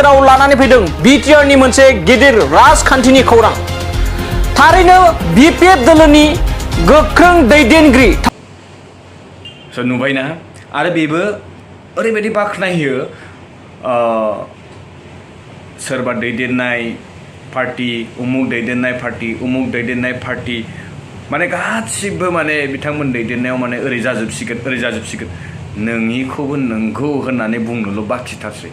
गेजेराव लानानै फैदों बिटिआरनि मोनसे गिदिर राजखान्थिनि खौरां थारैनो बिपिएफ दोलोनि गोख्रों दैदेनगिरि नुबायना आरो बेबो ओरैबायदि बाख्नायो सोरबा दैदेननाय पार्टी उमुक दैदेननाय पार्टी माने गासिबो माने बिथांमोन दैदेननायाव माने ओरै जाजोबसिगोन नोंनिखौबो नंगौ होननानै बुंनोल' बाखिथारसै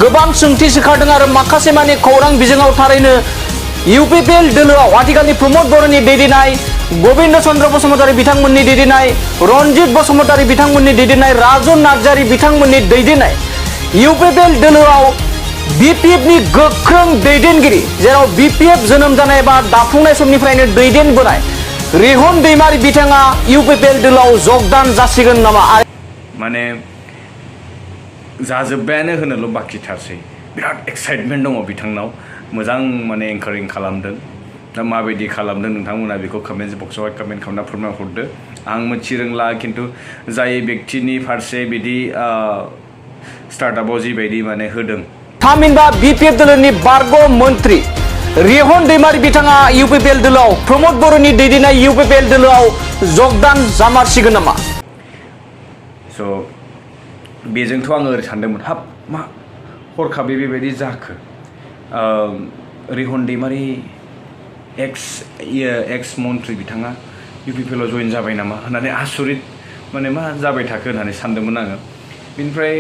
गोबां सोंथि सिखारदों आरो माखासे माने खौरां बिजोङाव थारैनो इउपिपिएल दोलोआव आथिखालनि प्रमद बर'नि दैदेननाय गोविंद चन्द्र बसुमतारी बिथांमोननि दैदेननाय रनजित बसुमतारी बिथांमोननि दैदेननाय राजन नार्जारी बिथांमोननि दैदेननाय इउपिपिएल दोलोआव बिपिएफनि गोख्रों दैदेनगिरि जेराव बिपिएफ जोनोम जानाय बा दाफुंनाय समनिफ्रायनो दैदेनबोनाय रिहन दैमारी बिथाङा इउपिपिएल दोलोआव जगदान जासिगोन नामा माने जाजोब्बायानो होनोल' बाखिथारसै बिराद एक्साइटमेन्ट दङ बिथांनाव मोजां माने एंकारिं खालामदों दा माबायदि खालामदों नोंथांमोना बेखौ कमेन्ट बक्सआवहाय कमेन्ट खालामना फोरमायहरदो आं मिथिरोंला खिन्थु जाय व्यक्तिनि फारसे बिदि स्टार्टआपआव जिबायदि माने होदों थामहिनबा बिपिएफ दोलोनि बारग' मन्त्रि रिहन दैमारी बिथाङा इउपिपिएल दोलोआव प्रमद बर'नि दैदेननाय इउपिपिएल दोलोआव जगदान जामारसिगोन नामा स' बेजोंथ' आङो ओरै सानदोंमोन हाब मा हरखाबै बेबायदि जाखो रिहन दैमारी एक्स मन्त्रि बिथाङा इउपिपिएलआव जइन जाबाय नामा होननानै आसरित माने मा जाबाय थाखो होननानै सानदोंमोन आङो बेनिफ्राय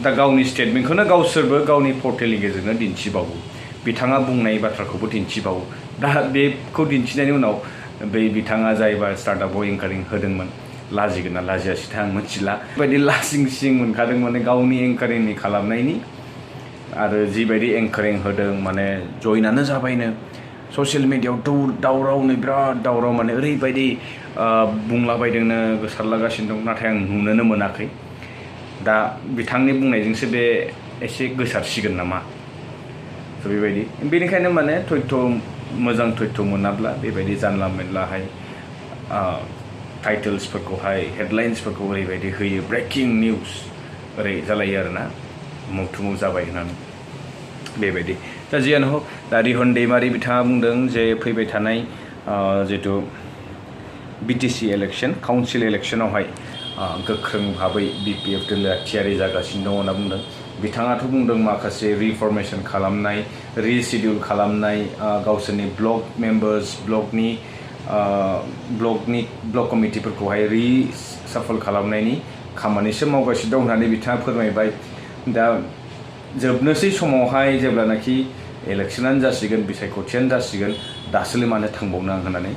दा गावनि स्टेटमेन्टखौनो गावसोरबो गावनि पर्टेलनि गेजेरजोंनो दिन्थिबावो बिथाङा बुंनाय बाथ्राखौबो दिन्थिबावो दा बेखौ दिन्थिनायनि उनाव बै बिथाङा जायबा स्टार्टआपआव एंकारिं होदोंमोन लाजिगोन ना लाजियासैथाय आं मिथिला बेबायदि लासिं मोनखादों माने गावनि एंकारिंनि खालामनायनि आरो जिबायदि एंकारिं होदों माने जइनानो जाबायनो ससियेल मिडियायाव दावरावनो बिराद दावराव माने ओरैबायदि बुंलाबायदोंनो गोसारलागासिनो दं नाथाय आं नुनोनो मोनाखै दा बिथांनि बुंनायजोंसो बे एसे गोसारसिगोन नामा थ' बेबायदि बेनिखायनो माने मोजां थयथ' मोनाब्ला बेबायदि जानला मेनलाहाय टाइटल्सफोरखौहाय हेडलाइन्सफोरखौ ओरैबायदि होयो ब्रेकिं निउस ओरै जालायो आरोना मुग जाबाय होननानै बेबायदि दा जियानो हक दा रिहन दैमारी बिथाङा बुंदों जे फैबाय थानाय जितु बिटिसि इलेक्सन काउन्सिल इलेक्सनावहाय गोख्रों भाबै बिपिएफ दोलोआ थियारि जागासिनो दङ होनना बुंदों बिथाङाथ' बुंदों माखासे रिफर्मेशन खालामनाय रिशिडिउल खालामनाय गावसोरनि ब्लक मेम्बार्स ब्लक कमिटिफोरखौहाय रिसाफल खालामनायनि खामानिसो मावगासिनो दं होननानै बिथाङा फोरमायबाय दा जोबनोसै समावहाय जेब्लानाखि इलेक्सनानो जासिगोन बिसायख'थियानो जासिगोन दासोलाय मानो थांबावनो आं होननानै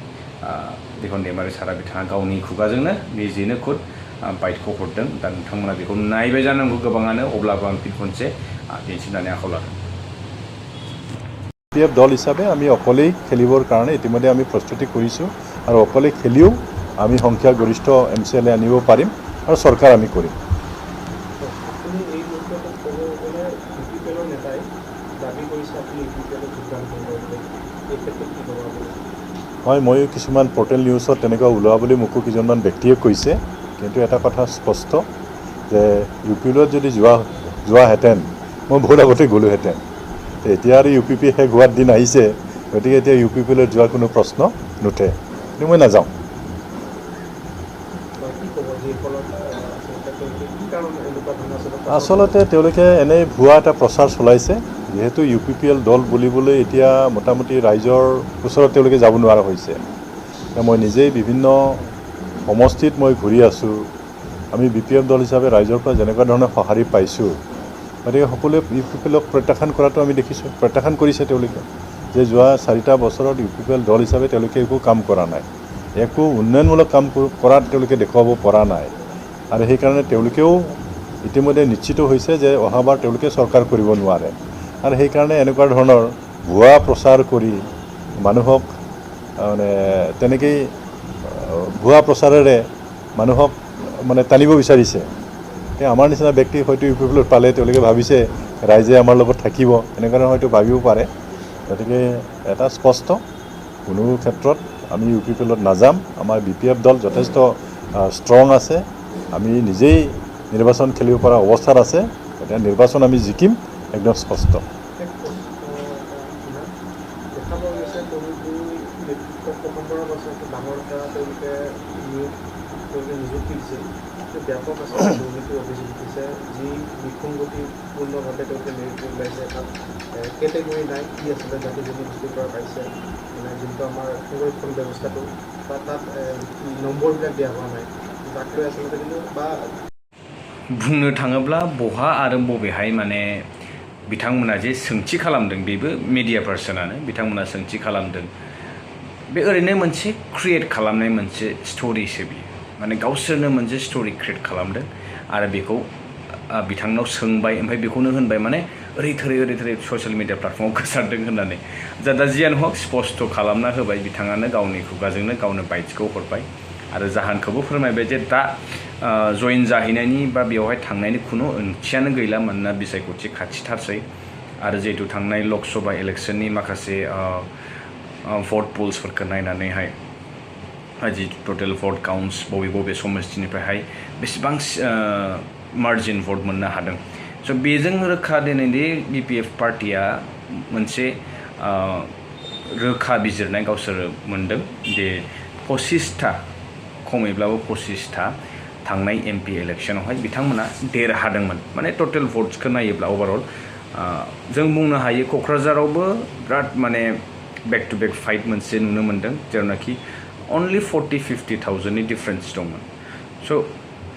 रिहन दैमारी सारा बिथाङा गावनि खुगाजोंनो निजेनो खुद बाइटखौ हरदों दा नोंथांमोना बेखौ नायबाय जानांगौ गोबाङानो अब्लाबो आं फिन खनसे दिन्थिनानै आखायाव लादों বিপিএফ দল হিচাপে আমি অকলেই খেলিবৰ কাৰণে ইতিমধ্যে আমি প্ৰস্তুতি কৰিছোঁ আৰু অকলে খেলিও আমি সংখ্যাগৰিষ্ঠ MCLA আনিব পাৰিম আৰু চৰকাৰ আমি কৰিম হয় ময়ো কিছুমান পৰ্টেল নিউজত তেনেকুৱা ওলোৱা বুলি মোকো কিছুমান ব্যক্তিয়ে কৈছে কিন্তু এটা কথা স্পষ্ট যে ইউপিএলত যদি যোৱাহেঁতেন মই বহুত আগতে গ'লোহেঁতেন এতিয়া আৰু ইউপিপি শেষ হোৱাৰ দিন আহিছে গতিকে এতিয়া ইউপিপিলৈ যোৱাৰ কোনো প্ৰশ্ন নুঠে কিন্তু মই নাযাওঁ আচলতে তেওঁলোকে এনেই ভুৱা এটা প্ৰচাৰ চলাইছে যেহেতু ইউপিপিএল দল বুলিবলৈ এতিয়া মোটামুটি ৰাইজৰ ওচৰত তেওঁলোকে যাব নোৱাৰা হৈছে মই নিজেই বিভিন্ন সমষ্টিত মই ঘূৰি আছোঁ আমি বিপিএফ দল হিচাপে ৰাইজৰ পৰা যেনেকুৱা ধৰণৰ সঁহাৰি পাইছোঁ গতিকে সকলোৱে ইউপিপিএলক প্ৰত্যাখ্যান কৰাটো আমি দেখিছোঁ প্ৰত্যাখ্যান কৰিছে তেওঁলোকে যে যোৱা 4টা বছৰত ইউপিপিএল দল হিচাপে তেওঁলোকে একো কাম কৰা নাই একো উন্নয়নমূলক কাম কৰাত তেওঁলোকে দেখুৱাব পৰা নাই আৰু সেইকাৰণে তেওঁলোকেও ইতিমধ্যে নিশ্চিত হৈছে যে অহাবাৰ তেওঁলোকে চৰকাৰ কৰিব নোৱাৰে আৰু সেইকাৰণে এনেকুৱা ধৰণৰ ভুৱা প্ৰচাৰ কৰি মানুহক মানে তেনেকেই ভুৱা প্ৰচাৰেৰে মানুহক মানে টানিব বিচাৰিছে আমাৰ নিচিনা ব্যক্তি হয়তো ইউপিপিএলত পালে তেওঁলোকে ভাবিছে ৰাইজে আমাৰ লগত থাকিব এনেকুৱা হয়তো ভাবিব পাৰে গতিকে এটা স্পষ্ট কোনো ক্ষেত্ৰত আমি ইউপিপিএলত নাযাম আমাৰ বিপিএফ দল যথেষ্ট ষ্ট্ৰং আছে আমি নিজেই নিৰ্বাচন খেলিব পৰা অৱস্থাত আছে এতিয়া নিৰ্বাচন আমি জিকিম একদম স্পষ্ট। ব্যাপক আছে দুৰ্নীতি অভিযোগ উঠিছে যি বিসংগতিপূৰ্ণভাৱে তেওঁলোকে নিৰীক্ষণ ওলাইছে তাত কেটেগৰী নাই কি আছিলে জাতি জনগোষ্ঠীৰ পৰা পাইছে মানে যোনটো আমাৰ সংৰক্ষণ ব্যৱস্থাটো বা তাত নম্বৰবিলাক দিয়া হোৱা নাই তাক লৈ আচলতে কিন্তু বা बुंनो थाङोब्ला बहा आरो बबेहाय माने बिथांमोना जे सोंथि खालामदों बेबो मिडिया पार्सनानो बिथांमोना सोंथि खालामदों बे ओरैनो मोनसे क्रिएट खालामनाय मोनसे स्ट'रिसो बियो माने गावसोरनो मोनसे स्ट'रि क्रिएट खालामदों आरो बेखौ बिथांनाव सोंबाय ओमफ्राय बेखौनो होनबाय माने ओरै थोरै ससियेल मिडिया प्लेटफर्माव गोसारदों होननानै दा जियानो हक स्पष्ट खालामना होबाय बिथाङानो गावनि खुगाजोंनो गावनो बाइट्सखौ हरबाय आरो जाहोनखौबो फोरमायबाय जे दा जइन जाहैनायनि बा बेवहाय थांनायनि खुनु ओंथियानो गैला मानोना बिसायख'थि खाथिथारसै आरो जिहेतु थांनाय लकसभा इलेक्सननि माखासे भट पल्सफोरखौ नायनानैहाय जि टटेल भट काउन्ट्स बबे समस्थिनिफ्रायहाय बेसेबां मार्जिन भट मोननो हादों स' बेजों रोखा दिनैनि बिपिएफ पार्टिया मोनसे रोखा बिजिरनाय गावसोर मोनदों जे 25था खमैब्लाबो 25था थांनाय एमपि इलेक्शनावहाय बिथांमोना देरहादोंमोन माने टटेल भट्सखौ नायोब्ला ओभारअल जों बुंनो हायो क'क्राझारावबो बिराद माने बेक टु बेक फाइट मोनसे नुनो मोनदों जेरावनाखि अनलि 40-50,000नि डिफारेन्स दंमोन स'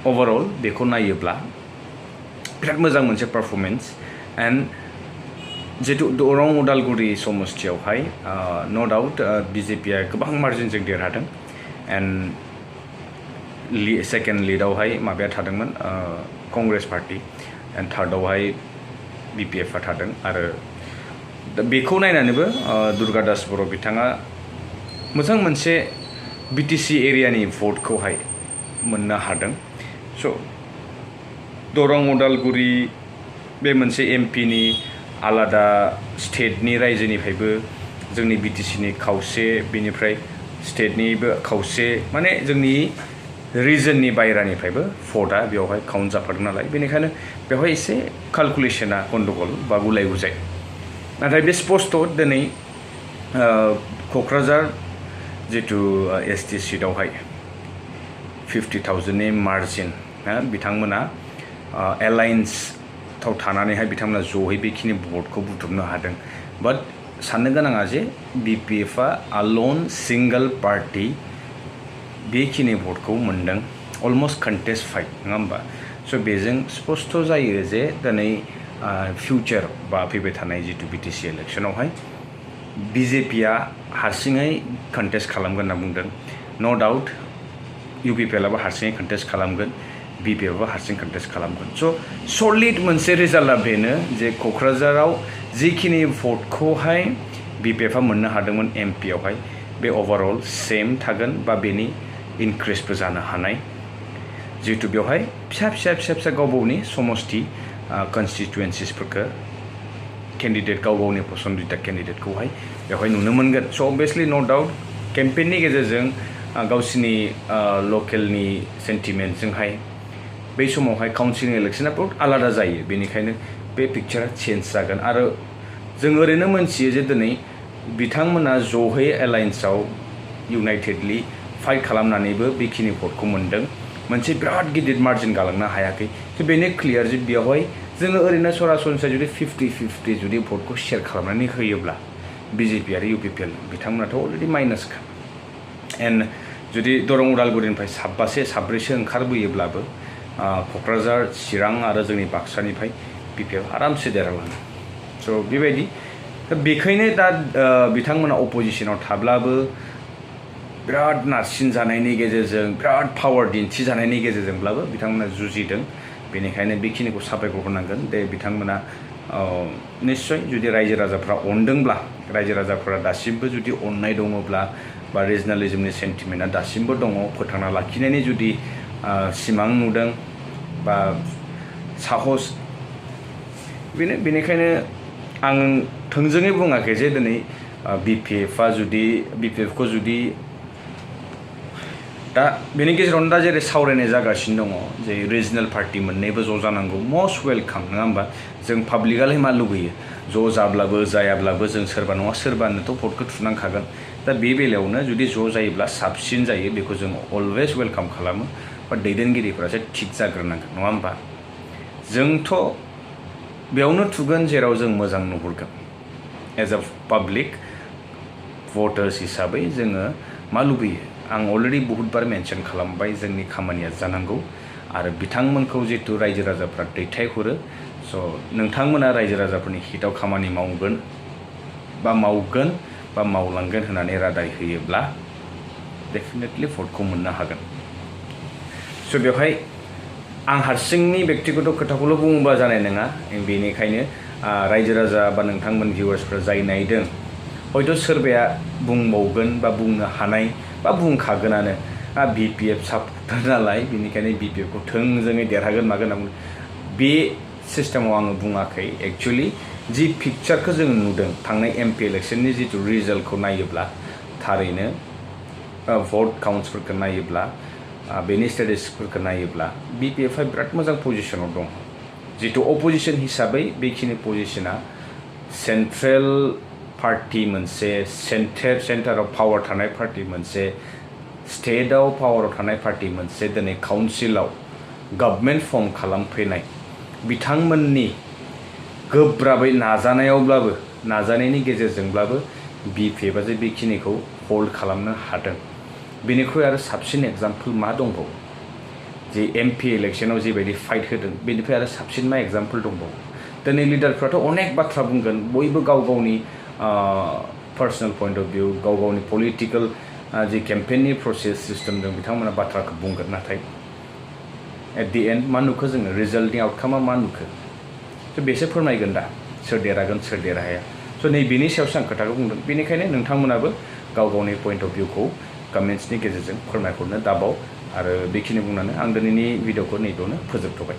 ओभारअल बेखौ नायोब्ला बिराद मोजां मोनसे पारफरमेन्स एन्ड जिहेतु दरं उदालगुरि समस्थियावहाय नो डाउट बिजेपिया गोबां मार्जिनजों देरहादों एन्ड सेकेन्ड लिडावहाय माबाया थादोंमोन कंग्रेस पार्टी एन्ड थार्डआवहाय बिपिएफआ थादों आरो दा बेखौ नायनानैबो दुर्गा दास बर' बिथाङा मोजां मोनसे बिटिसि एरियानि भटखौहाय मोननो हादों स' दरं उदालगुरि बे मोनसे एमपिनि आलादा स्टेटनि रायजोनिफ्रायबो जोंनि बिटिसिनि खावसे बेनिफ्राय स्टेटनिबो खावसे माने जोंनि रिजननि बायरानिफ्रायबो भटआ बेवहाय काउन्ट जाफादों नालाय बेनिखायनो बेवहाय एसे केलकुलेसना गन्दगल बा गुलाय गुजाय नाथाय बे स्पस्ट दिनै क'क्राझार जितु एसटि सिटआवहाय 50,000नि मार्जिन बिथांमोना एलायन्सआव थानानैहाय बिथांमोना जयै बेखिनि भटखौ बुथुमनो हादों बाट साननो गोनाङा जे बिपिएफआ आल'न सिंगल पार्टि बेखिनि भटखौ मोनदों अलमस्ट कन्टेस्ट फाइट नङा होमबा स' बेजों स्पस्ट जायो जे दिनै फिउचार बा फैबाय थानाय जितु बिटिसि इलेक्सनावहाय बिजेपिया हारसिङै कन्टेस्ट खालामगोन होनना बुंदों नो डाउट इउपिपिएलआबो हारसिङै कन्टेस्ट खालामगोन बिपिएफआबो हारसिं कन्टेस्ट खालामगोन स' सलिड मोनसे रिजाल्टआ बेनो जे क'क्राझाराव जिखिनि भटखौहाय बिपिएफआ मोननो हादोंमोन एमपिआवहाय बे ओभारअल सेम थागोन बा बेनि इनक्रिजबो जानो हानाय जिहेतु बेवहाय फिसा गाव-गावनि समस्ति कन्स्टिटुवेन्सिसफोरखौ केन्डिडेट गाव-गावनि पसन्दिता केन्डिडेटखौहाय बेवहाय नुनो मोनगोन स' अभियासलि नो डाउट केम्पेइननि गेजेरजों गावसिनि लकेलनि सेन्टिमेन्टजोंहाय बै समावहाय काउन्सिल इलेक्सना बहुत आलादा जायो बेनिखायनो बे पिक्चारा चेन्ज जागोन आरो जों ओरैनो मोनथियो जे दिनै बिथांमोना ज'है एलायन्सआव इउनाइटेडलि फाइट खालामनानैबो बेखिनि भटखौ मोनदों मोनसे बिराद गिदिर मार्जिन गालांनो हायाखै स' बेनो क्लियार जे बेवहाय जोङो ओरैनो सरासनस्रा जुदि 50-50 जुदि भटखौ शेयार खालामनानै होयोब्ला बिजेपि आरो इउपिपिएल बिथांमोनाथ' अलरेडि माइनासखा एन्ड जुदि दरं उदालगुरिनिफ्राय साब्रैसो ओंखारबोयोब्लाबो क'क्राझार चिरां आरो जोंनि बाक्सानिफ्राय बिपिएफ आरामसे देरहालाङो स' बेबायदि बेखायनो दा बिथांमोना अपोजिसनाव थाब्लाबो बिराद नारसिन जानायनि गेजेरजों बिराद पावार दिन्थिजानायनि गेजेरजोंब्लाबो बिथांमोना जुजिदों बेनिखायनो बेखिनिखौ साबायखर होनांगोन दे बिथांमोना निश्चय जुदि रायजो राजाफ्रा अनदोंब्ला रायजो राजाफ्रा दासिमबो जुदि अननाय दङब्ला बा रिजनेलिजमनि सेन्टिमेन्टआ दासिमबो दङ फोथांना लाखिनायनि जुदि सिमां नुदों बा साहस बेनिखायनो आं थोंजोङै बुङाखै जे दिनै बिपिएफखौ जुदि दा बेनि गेजेरावनो दा जेरै सावरायनाय जागासिनो दङ जे रिजनेल पार्टि मोननैबो ज' जानांगौ मस्ट वेलकाम नङा होमबा जों पाब्लिकआलाय मा लुगैयो ज' जाब्लाबो जायाब्लाबो जों सोरबा नङा सोरबानोथ' भटखौ थुनांखागोन दा बे बेलायावनो जुदि ज' जायोब्ला साबसिन जायो बेखौ जों अलवेज वेलकाम खालामो बा दैदेनगिरिफोरासो थिग जाग्रोनांगोन नङा होमबा जोंथ' बेयावनो थुगोन जेराव जों मोजां नुहुरगोन एज अ पाब्लिक भटार्स हिसाबै जोङो मा लुबैयो आं अलरेडि बहुतबार मेनसन खालामबाय जोंनि खामानिया जानांगौ आरो बिथांमोनखौ जितु रायजो राजाफ्रा दैथायहरो स' नोंथांमोना रायजो राजाफोरनि हितआव खामानि मावगोन बा मावलांगोन होननानै रादाय होयोब्ला डेफिनेटलि भटखौ मोननो हागोन स' बेवहाय आं हारसिंनि बेक्तिगत खोथाखौल' बुङोब्ला जानाय नङा बेनिखायनो रायजो राजा बा नोंथांमोन भिउवार्सफ्रा जाय नायदों हयथ' सोरबाया बुंबावगोन बा बुंनो हानाय बा बुंखागोनानो BPF सापर्टार नालाय बेनिखायनो BPFखौ थोंजोङै देरहागोन मागोन होनना बे सिस्टेमाव आङो बुङाखै एक्चुअलि जि पिक्चारखौ जों नुदों थांनाय MP इलेक्शननि जितु रिजाल्टखौ नायोब्ला थारैनो भट काउन्ट्सफोरखौ नायोब्ला बेनि स्टेटिस्टिक्सफोरखौ नायोब्ला BPFआ बिराद मोजां पजिशनाव दं जितु अपोजिशन हिसाबै बेखिनि पजिशना सेन्ट्रेल पार्टी मोनसे सेन्टाराव पावार थानाय पार्टी मोनसे स्टेटआव पावाराव थानाय पार्टी मोनसे दिनै काउन्सिलाव गभर्नमेन्ट फर्म खालामफैनाय बिथांमोननि गोब्राबै नाजानायनि गेजेरजोंब्लाबो BPFआ जे बेखिनिखौ होल्ड खालामनो हादों बेनिख्रुइ आरो साबसिन एग्जाम्पल मा दंबावो जे MP इलेक्शनाव जिबायदि फाइट होदों बेनिफ्राय आरो साबसिन मा एग्जाम्पल दंबावो दिनै लिडारफ्राथ' अनेक बाथ्रा बुंगोन बयबो गाव गावनि पार्सनेल पइन्ट अफ भिउ गाव गावनि पलिटिकेल जि केम्पेइननि प्रसेस सिस्टेम दं बिथांमोना बाथ्राखौ बुंगोन नाथाय एट दि एन्ड मा नुखो जोङो रिजाल्टनि आउटकामा मा नुखो स' बेसो फोरमायगोन दा सोर देरहागोन सोर देरहाया स' नै बेनि सायावसो आं खोथाखौ बुंदों बेनिखायनो नोंथांमोनाबो गाव गावनि पइन्ट अफ भिउखौ कमेन्ट्सनि गेजेरजों फोरमायहरनो दाबाव आरो बेखिनि बुंनानै आं दिनैनि भिडिअखौ नैबेयावनो फोजोबथ'बाय